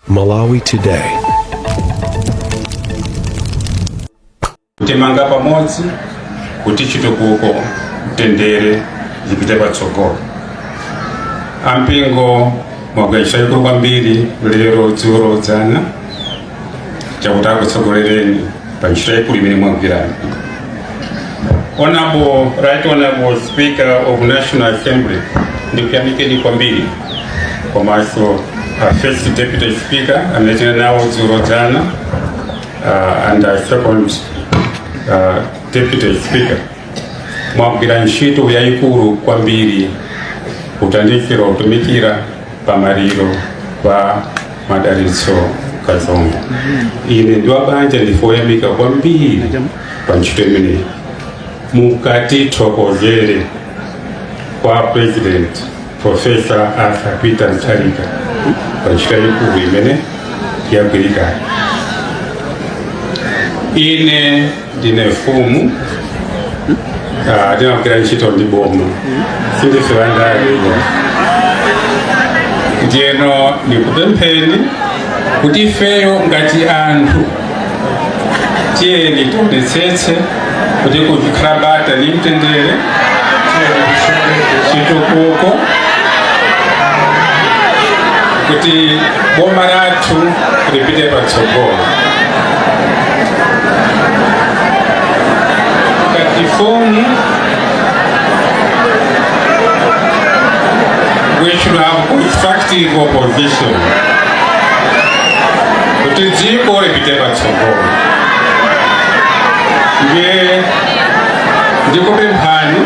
Malawi Today. Timanga pamodzi kuti chitukuko, mtendere zipite patsogolo. Ampingo mwagwira ntchito yaikulu kwambiri lero, dzulo, dzana. Chakuti akutsogolereni pa ntchito yaikulu imene mwagwirani. Honorable, Right Honorable Speaker of National Assembly, ndikuyamikeni kwambiri, komanso First Deputy Speaker amene tinali nawo dzulo, dzana, and Second Deputy Speaker, mwagwira ntchito yayikulu kwambiri kutandikira kutumikira pamaliro pa Madalitso Kazombo. Ine ndi wabanja ndife oyamika kwambiri pa ntchito imeneyi. Mukatithokozere kwa President Professor Arthur Peter Mutharika pa ntchito yayikulu imene yagwirika. Ine ndine mfumu, ndimagwira ntchito ndi boma, sindife andale. Ndiyeno ndikupempheni kuti ifeyo ngati anthu tiyeni tionetsetse kuti kuzikhala bata ndi mtendere, chitukuko, kuti boma lathu lipite patsogolo. Ngati mfumu, we should have constructive opposition kuti dziko lipite patsogolo. Ndiye ndikupemphani,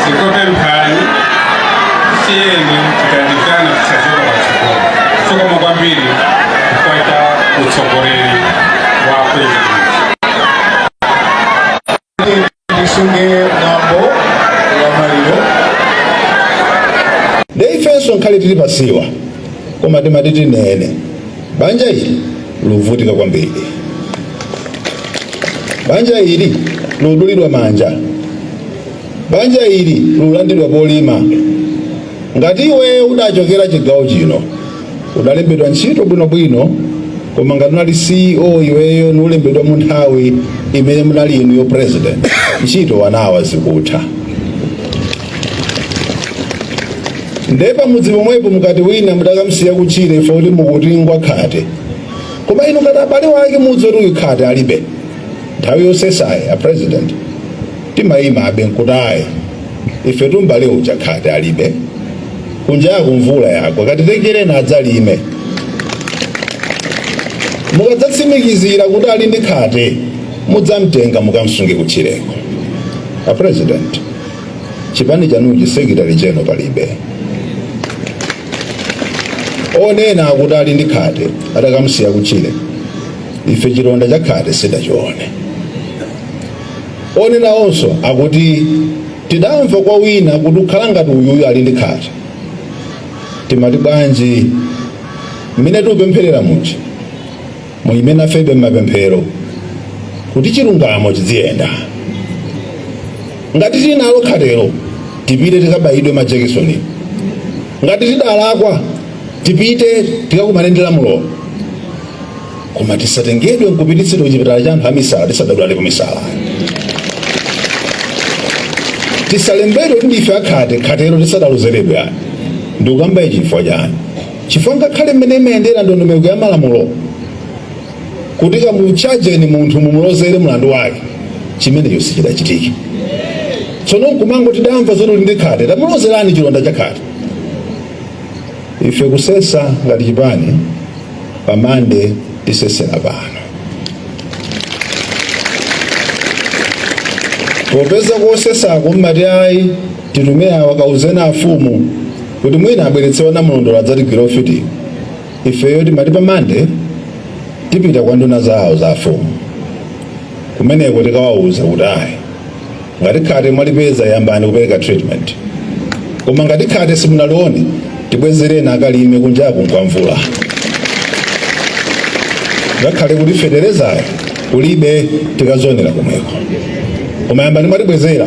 ndikupemphani, tiyeni titandizana kusazika patsogolo. Zikomo kwambiri chifukwa cha utsogoleri wa President. Ndisunge mwambo wa maliro. Nde ifenso nkhale tili pasiwa, koma timati tinene, banja ili luvutika kwambiri, banja ili ludulidwa manja, banja ili lulandidwa polima. Ngati iwe udachokera chigawo chino, udalembedwa ntchito bwinobwino, koma ngati unali CEO iweyo nulembedwa mu nthawi imene munali inuyo president, ntchito wanawa zikutha. Nde pamudzi pomwepo mukati wina mudakamsiya kutchire ife kuti mukuti ngwakhate, koma inu ngati abale wake mudzi kuti uyu khate alibe. Nthawi yosesayi, a President, timayima abe nkutayi ife tumbale uja khate alibe, kunjaku mvula yagwa, katitengereni adzalime. Mukadzatsimikizira kuti ali ndi khate, mudzamtenga mukamsunge kutchireko. A President, chipani chanuchi secretary general palibe. Onena akuti ali ndi khate atakamsiya kutchire, ife chilonda cha khate sidachione. Onenawonso akuti tidamva kwa wina kuti ukhala ngati uyuyu ali ndi khate. Timati bwanji mmene tikupempherera muja, muyime nafebe mmapemphero kuti chilungamo chiziyenda. Ngati tili nalo khatelo, tipite tikabayidwe majekisoni. Ngati tidalakwa, tipite tikakumane ndi lamulo, koma tisatengedwe nkupititsidwa kuchipatala cha anthu amisala tisadadwale misala. Tisalembedwe kuti ndife akhate, khatelo tisadalozeredwe ayi. Ndikukamba ichi chifukwa chani? Chifukwa ngakhale mmene imayendera ndondomeko ya malamulo kuti kamuchajeni munthu, mumulozere mlandu wake, chimenecho sichidachitike. Tsono nkumango tidamva zoti uli ndi khate, tamulozerani chilonda cha khate. Ife kusesa ngati chipani, pamande tisesera pano, popeza kosesako mmati ayi, titume awa, kauzeni afumu kuti mwina abweretse wanamulondola adzatigwira ufiti. Ifeyo timati pamande tipita kwa nduna zawo za afumu, kumeneko tikawauza kuti ayi, ngati khate mwalipeza, yambani kupereka treatment, koma ngati khate simunalione, tibwezereni akalime, kunjaku nkwa mvula, ngakhale kuti feterezayo kulibe, tikazionera komweko. Koma yambani mwatibwezera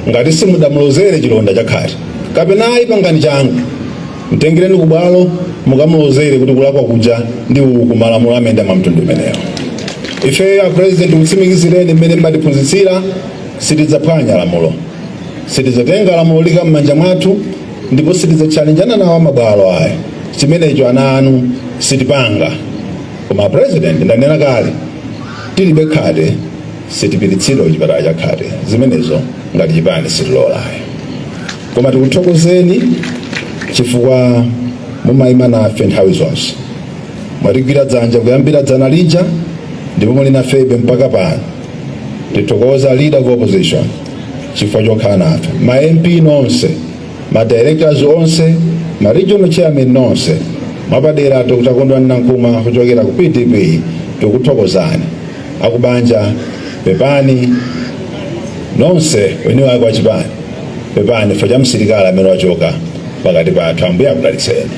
ngati simudamulozere chilonda chakhate, kapena ayi, pangani changu, mtengereni kubwalo mukamulozere kuti kulakwa kuja ndi uku, malamulo amene mwa mtundu umenewo. Ifeyo a President kutsimikizireni, mmene mmatiphunzitsira, sitidzaphwanya lamulo, sitidzatenga lamulo lika m'manja mwathu, ndipo sitidzatchalenjana nawo mabwalo ayo. Chimenecho ana anu sitipanga. Koma President, ndanena kale, tilibe khate sitipititsidwa kuchipatala cha khate. Zimenezo ngati chipani sitilolayo. Koma tikuthokozeni chifukwa mumayima nafe nthawi zonse, mwatigwira dzanja kuyambira dzana lija ndipo muli nafebe mpaka pano. Tithokoza Leader of Opposition chifukwa chokhala nafe, ma MP nonse, ma directors onse, ma regional chairman nonse, mwapadera Dr Kondwani Nankhumwa kuchokera ku PDP, tikuthokozani. Akubanja, pepani. Nonse weni wake wachipani, pepani chifukwa cha msilikali amene wachoka pakati pathu. Ambuye akudalitseni.